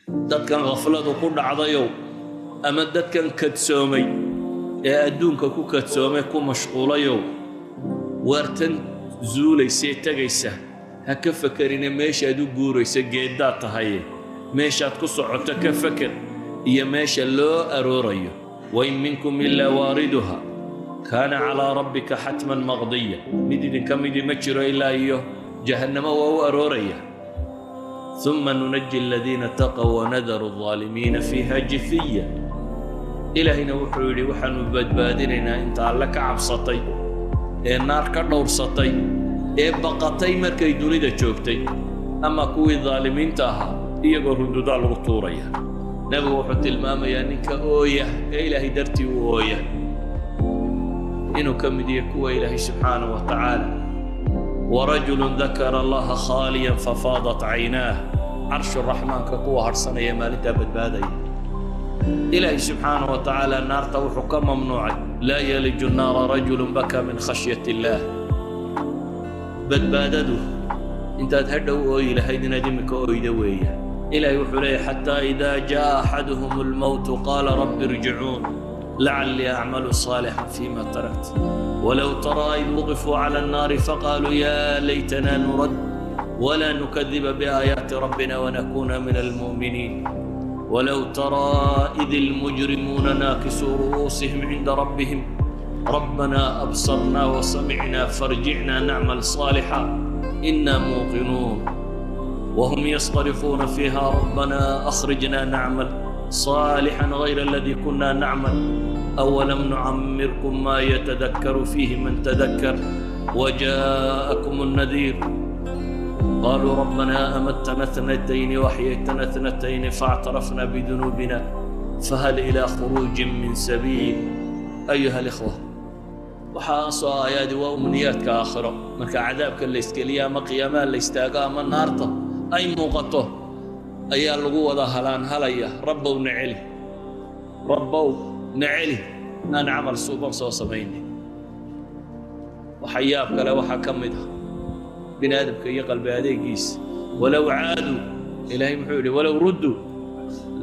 Dadkan khafladu ku dhacdayow ama dadkan kadsoomay ee adduunka ku kadsoomay, ku mashquulayow, waartan zuulaysee tegaysa ha ka fekerine. Meeshaad u guuraysa geeddaad tahaye, meeshaad ku socoto ka feker iyo meesha loo aroorayo. وإن منكم إلا واردها كان على ربك حتما مقضيا. Mid idinka midii ma jiro ilaa iyo jahannamo waa u arooraya. ثم ننجي الذين اتقوا ونذر الظالمين فيها جثيا. Ilaahayna wuxuu yidhi, waxaanu badbaadinaynaa inta Alle ka cabsatay ee naar ka dhowrsatay ee baqatay markay dunida joogtay, ama kuwii daalimiinta ahaa iyagoo rundudaa lagu tuuraya. Nebigu wuxuu tilmaamayaa ninka ooya ee Ilaahay dartii u ooya inuu ka mid yahay kuwa Ilaahay subxaanahu wa tacaala, ورجل ذكر الله خاليا ففاضت عيناه, carshu raxmaanka kuwa hadhsanaya maalintaa badbaadaya. Ilaahay subxaanahu wa tacaala naarta wuxuu ka mamnuucay, لا يلج النار رجل بكى من خشية الله. Badbaadadu intaad hadhow ooyi lahayd inaad imika oyda weeya. Ilaahay wuxuu leeyahy, حتى إذا جاء أحدهم الموت قال رب ارجعون لعلي أعمل صالحا فيما تركت. ولو ترى إذ وقفوا على النار فقالوا يا ليتنا نرد ولا نكذب بآيات ربنا ونكون من المؤمنين. ولو ترى إذ المجرمون ناكسوا رؤوسهم عند ربهم ربنا أبصرنا وسمعنا فارجعنا نعمل صالحا إنا موقنون. وهم يصطرخون فيها ربنا أخرجنا نعمل صالحا غير الذي كنا نعمل أولم نعمركم ما يتذكر فيه من تذكر وجاءكم النذير. قالوا ربنا أمتنا اثنتين وأحييتنا اثنتين فاعترفنا بذنوبنا فهل إلى خروج من سبيل. أيها الإخوة, waxaasoo aayaadi waa umniyaadka aakhiro. Marka cadaabka la iskeliya ama qiyaamaha la istaago ama naarta ay muuqato ayaa lagu wada halaanhalaya, "Rabbow na celi, Rabbow na celi, aan camal suuban soo samaynay." Waxa yaab kale waxaa ka mid ah bini aadamka iyo qalbi adeegiisa. ولو عادوا, Ilaahay muxuu yidhi? ولو ردوا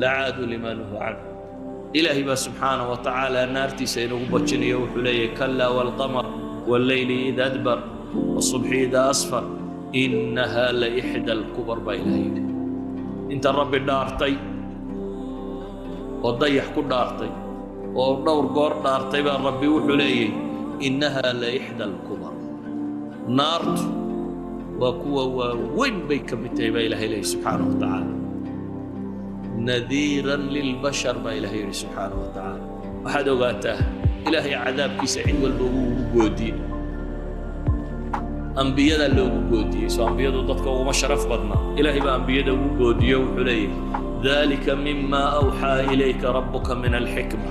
لعادوا لما نهوا عنه. Ilaahay baa subxaanaه wa tacaala naartiisa inagu bajinayo. Wuxuu leeyahy, كلا والقمر والليل إذا أدبر والصبح إذا أسفر إنها لإحدى الكبر baa Ilahay yidhi. Inta Rabbi dhaartay oo dayax ku dhaartay oo dhowr goor dhaartay baa Rabbi wuxuu leeyahy, إنها لإحدى الكبر. Naartu waa kuwa waaweyn bay ka mid tahay baa Ilahay leeyahy subxaanaه wa tacaala. نذيرا للبشر baa Ilahay yidhi subxaanaه wa tacaala. Waxaad ogaataa, Ilaahay cadaabkiisa cid walba wuu ugu goodiyey. Ambiyada loogu goodiyey, soo ambiyadu dadka uguma sharaf badna? Ilaahay baa ambiyada ugu goodiyo. Wuxuu leeyahy, ذلك مما أوحى إليك ربك من الحكمة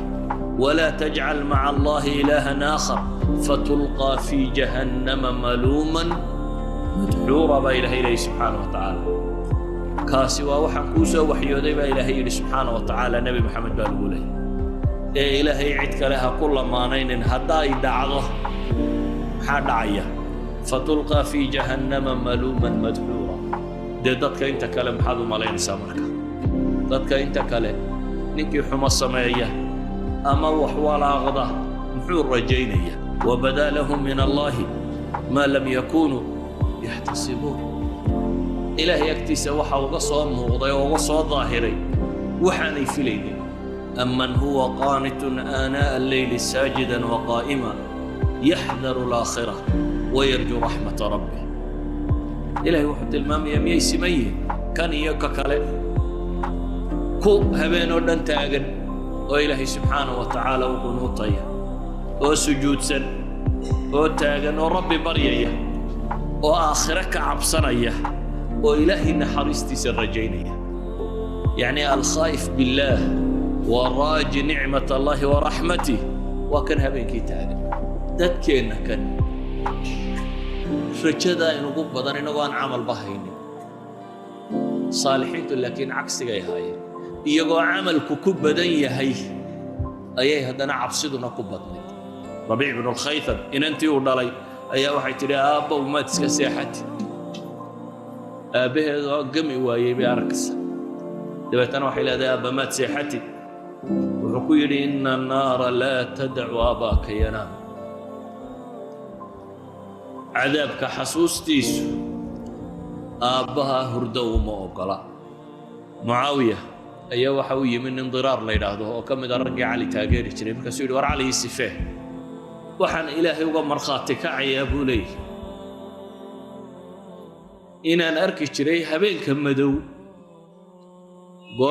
ولا تجعل مع الله إلها آخر فتلقى في جهنم ملوما مدحورا baa Ilahay leeyahy subxaanaه wa tacaala. Kaasi waa waxaan kuu soo waxyooday baa Ilaahay yidhi subxaana wa tacaala. Nebi Maxamed baa lagu leeyay ee Ilaahay cid kale ha ku lamaanaynin. Hadday dhacdo maxaa dhacaya? فتلقى في جهنم ملوما مدحورا. Dee dadka inta kale maxaad u malaynaysaa? Marka dadka inta kale ninkii xumo sameeya ama wax walaaqda muxuu rajaynaya? وبدا لهم من الله ما لم يكونوا يحتسبون. Ilaahay agtiisa waxa uga soo muuqday oo uga soo daahiray waxaanay filaynin. أمن هو قانت آناء الليل ساجدا وقائما يحذر الآخرة ويرجو رحمة ربه. Ilahay wuxuu tilmaamayaa, miyay siman yihiin kan iyo ka kale? Ku habeen oo dhan taagan oo Ilaahay subxaanahu wa tacaala u qunuutaya oo sujuudsan oo taagan oo Rabbi baryaya oo aakhiro ka cabsanaya oo Ilaahay naxariistiisa rajaynaya, yacni الخائف بالله وراجي نعمة الله ورحمته, waa kan habeenkii taagan. Dadkeenna kan rajadaa inugu badan inagoo aan camalba haynin. Saalixiintu laakiin cagsigay ahaayeen. Iyagoo camalku ku badan yahay ayay haddana cabsiduna ku badnayd. Rabiic bnu Lkhaytham inantii uu dhalay ayaa waxay tidhi, "Aabbow, maad iska seexati?" Aabbaheedoo gami waayey bay arkaysa. Dabeetana waxay leedahay, "Aabba, maad seexatid?" Wuxuu ku yidhi, "إن النار لا تدع أباك ينام." Cadaabka xasuustiisu aabbaha hurdo uma oggola. Mucaawiya ayaa waxa u yimi nin Diraar la yidhaahdo oo ka mid a raggii Cali taageeri jiray. Markaasuu yidhi, "War, Cali ii sifee." "Waxaan Ilaahay uga markhaati kacayaa," buu leeyahy, "inaan arki jiray habeenka madow